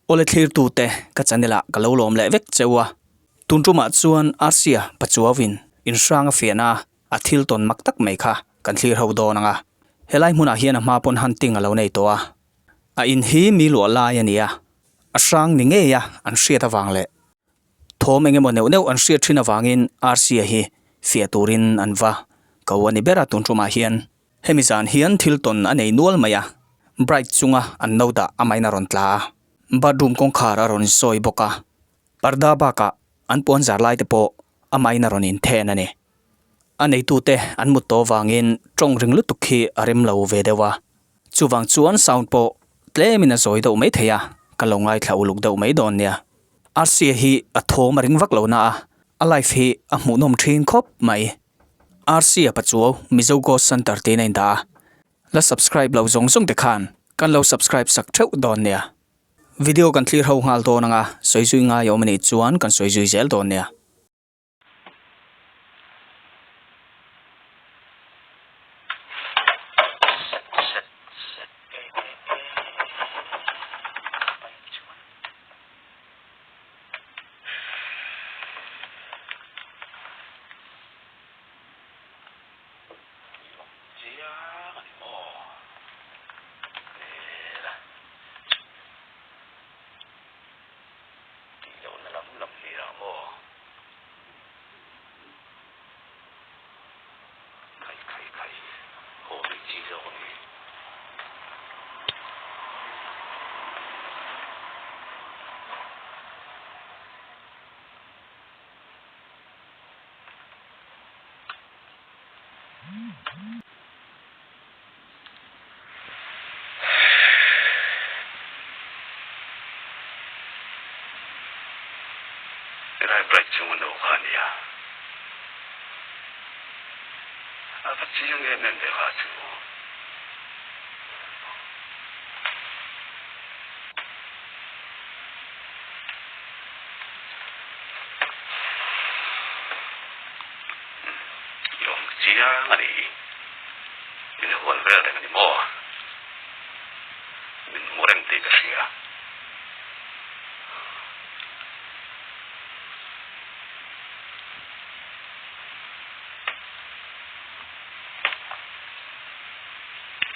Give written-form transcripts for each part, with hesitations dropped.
Awle thlirtute ka channel ah ka lo lawm leh vek cheu a, tun tumah chuan Arsia Pachuau-in inhrang a fiahna a thil tawn mak tak mai kha kan thlir ho dawn ang a. Helai hmunah hian a hma pawn hunting a lo nei tawh a, a in hi mi luah lai a ni a, a hrang ni ngei a an hriat avang leh thawm eng emaw neuh neuh an hriat thin avangin Arsia hi fiah turin an va ko a ni ber a tun tumah hian. Hemi zan hian thil tawn a nei nual mai a, Bright chunga an no dah amahin a rawn tla a, bathroom kawngkhar a rawn insawi bawk a, parda bakah an puan zar lai te pawh amahin a rawn inthen a ni. A neitute an mut tawh vangin tawng ring lutuk hi a rem lo ve deuh a, chuvang chuan sound pawh tlemin a zawi deuh mai thei a, ka lo ngaithla uluk deuh mai dawn nia. Rca hi a thawm a ring vak lo na a, a life hi a hmuhnawm thin khawp mai. Rc a Pachuau Mizo Ghost Center tiin a indah a, la subscribe lo zawng zawng te khan kan lo subscribe sak theuh dawn nia. Video kan thlir ho nghal dawn anga sawi zui ngai a awm anih chuan kan sawi zui zel dawn nia. Helai bright chunga no kha a nia. A va chiang em em ve kha chu. I awm chiang a ni. Min hual vel reng a ni maw? Min hmu reng tih ka hria.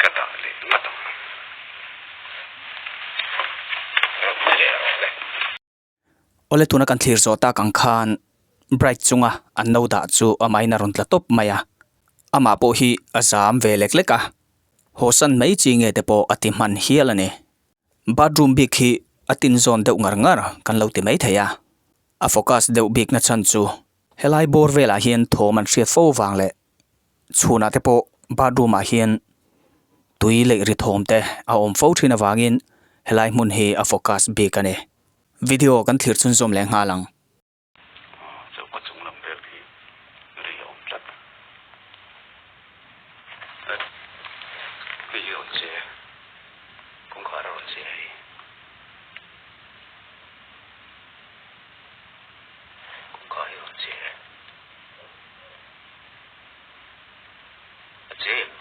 Ka dah leh ngat ang. Rawn ti leh rawh le. Awle tuna kan thlir zawh tak ang khan Bright chunga an no dah chu amahin a rawn tla tawp mai a, amah pawh hi a zam ve lek lek a, hawsan mai chi nge te pawh a ti hman hial a ni. Bathroom bik hi a tin zawn deuh ngar ngar kan lo ti mai thei a, a focus deuh bik na chhan chu helai bawr velah hian thawm an hriat fo vang leh chhunah te pawh bathroom ah hian tui leh ri thawm te a awm fo thin avangin helai hmun hi a focus bik a ni. Video kan thlir chhunzawm leh nghal ang. Choka chung lam vel khi ri a awm tlat. Hei hi a rawn che, kawngkhar a rawn che hei. Kawngkhar hi a rawn che. A che em?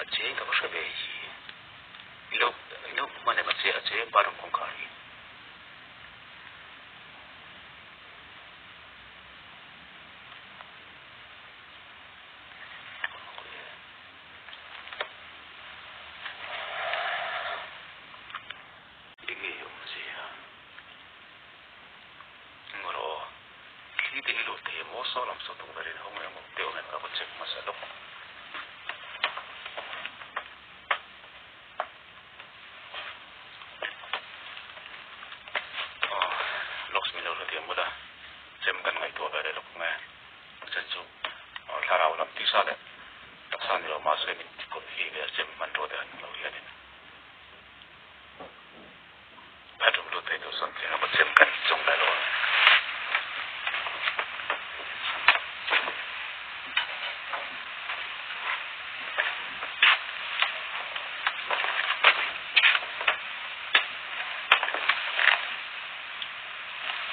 A che in ka va hre ve hi. I lo i lo hmu hman em a che a che em bathroom kawngkhar hi. Enge awm zia? Ngawr aw. Thli te hi lut thei em aw? Saw lam saw tukverh in hawng leh ngawt te awm em ka va check hmasa lawk. Locks min lo hre thiam bawk a, chem kan ngaihtuah ve leh lawk ang e. Chhan chu thlarau lam tisa leh taksa ni lo mahse min tikawlh hi vel chem hmanrua te han hmu lo hianin bathroom lut thei tur chuan eng emaw chem kan chawng leh lo ang.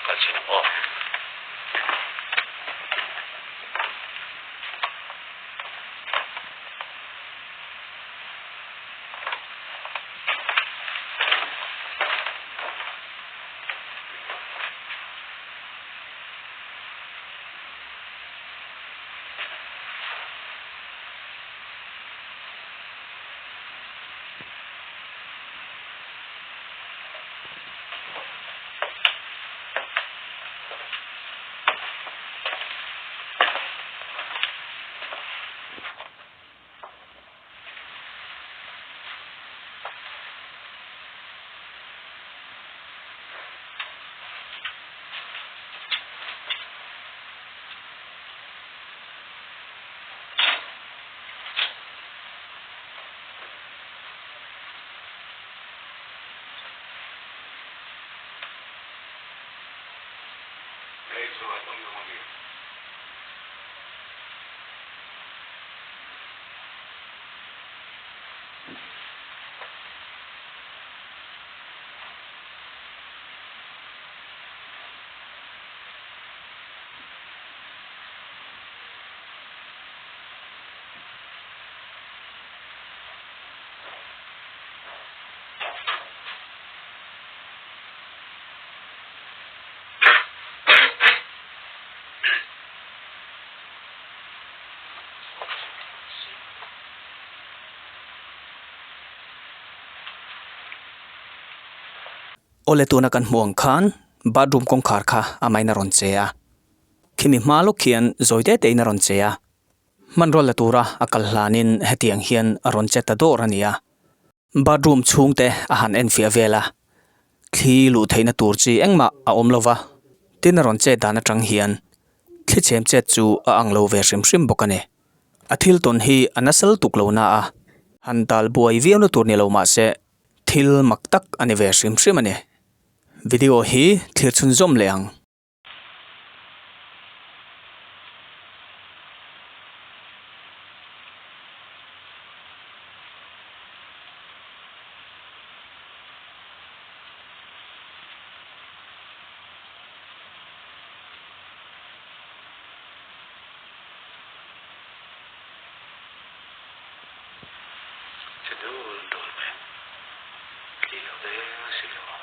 Kal chin ang aw. Awle tuna kan hmuh ang khan bathroom kawngkhar kha amahin a rawn che a, khimi hma lawk hian zawi te tein a rawn che a, hmanraw la tura a kal hlanin hetiang hian a rawn che ta dawr a ni a. Bathroom chhungte a han enfiah vel a, thli luh theihna tur chi engmah a awm lo va, tin a rawn chet dan atang hian thli chhem chet chu a ang lo ve hrim hrim bawk a ni. A thil tawn hi a nasa lutuk lo na a, han tal buai viau na tur ni lo mah se thil mak tak a ni ve hrim hrim a ni. Video hi thlir chhunzawm leh ang. Che dul dul mai tih a veng si lo a.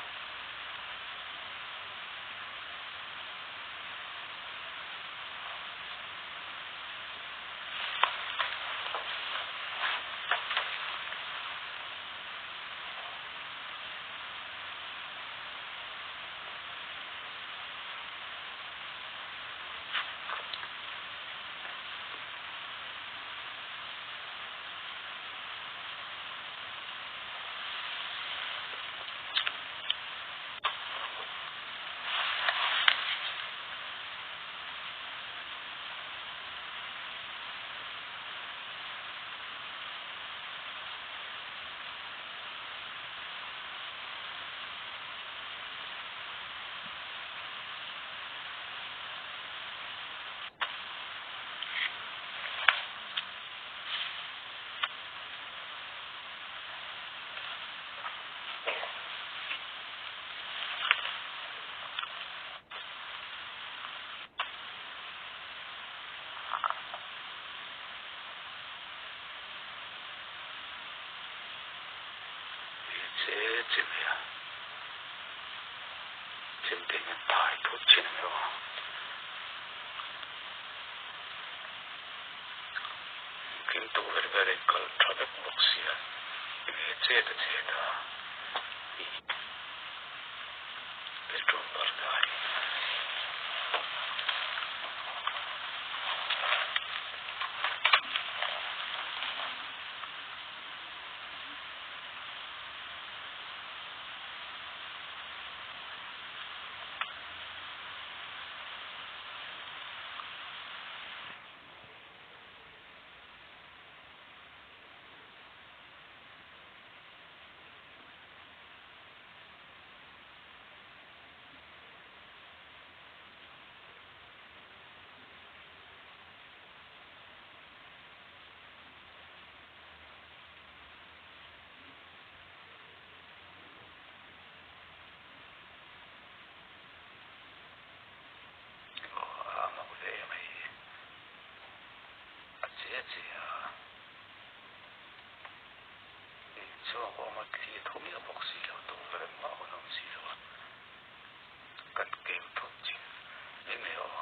Che che mai a. Chemte hian thai thut thin ang erawh a. Engkim tukverh vel a inkal tha vek bawk sia, enge chet a chet a, ih bedroom parda a ni. Aw a mak ve mai a che che a inchhuak awm a thli a thaw miah bawk si lo tukverh engmah a awm si lo a kan keu thut chin enge aw.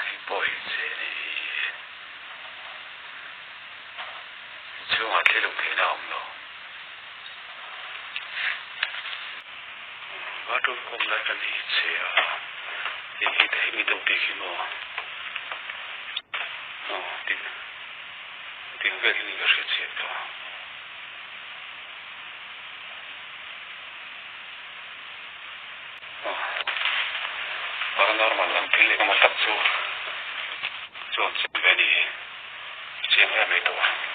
Hei pawh hi che ni inchhungah thil awm theihna a awm lo. Bathroom kawng lai kan hi che a, hei hi hemi deuh bik hi maw. Tiang vel hi ni ka hriat chian tawh. Paranormal lam thil engemaw tak chu chuan chin ve a ni hi. Chiang em mai tawh.